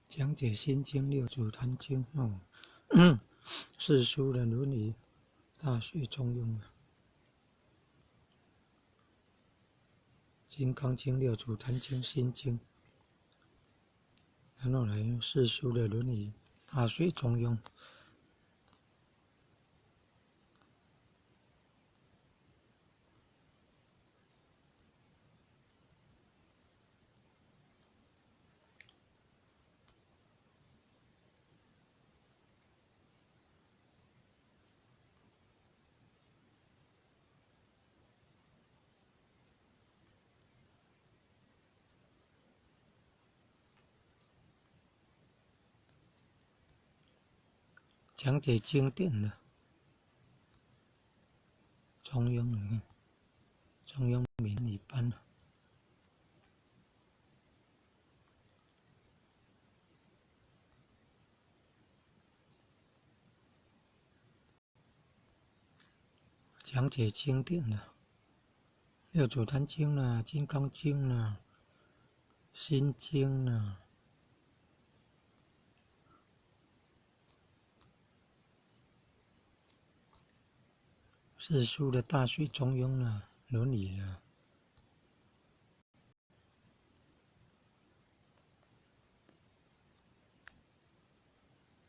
讲解《心经》《六祖坛经》哦，四书的《论语》《大学》《中庸》啊，《金刚经》《六祖坛经》《心经》，然后来四书的《论语》《大学》《中庸》。讲解经典的中庸，你看，中庸闽语班。讲解经典的六祖坛经啦，金刚经啦，心经啦。四书的《大学》《中庸》啦，《论语》啦，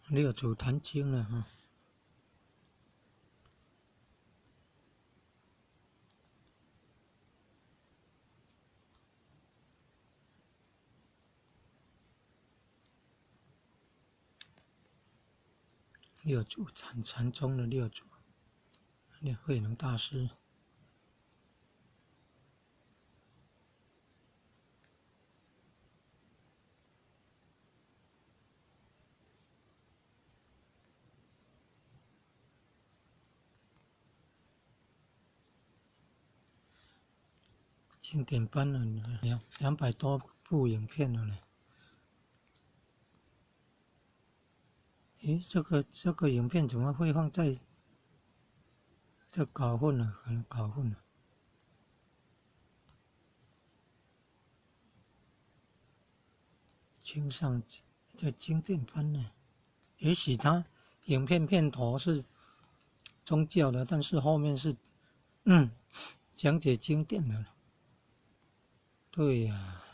六祖坛经啦，哈。六祖禅禅宗的六祖。慧能大师，经典班了200多部影片了呢。诶，这个影片怎么会放在？这搞混了，可能搞混了。经上这经典班呢，也许他影片片头是宗教的，但是后面是讲解经典的。对呀。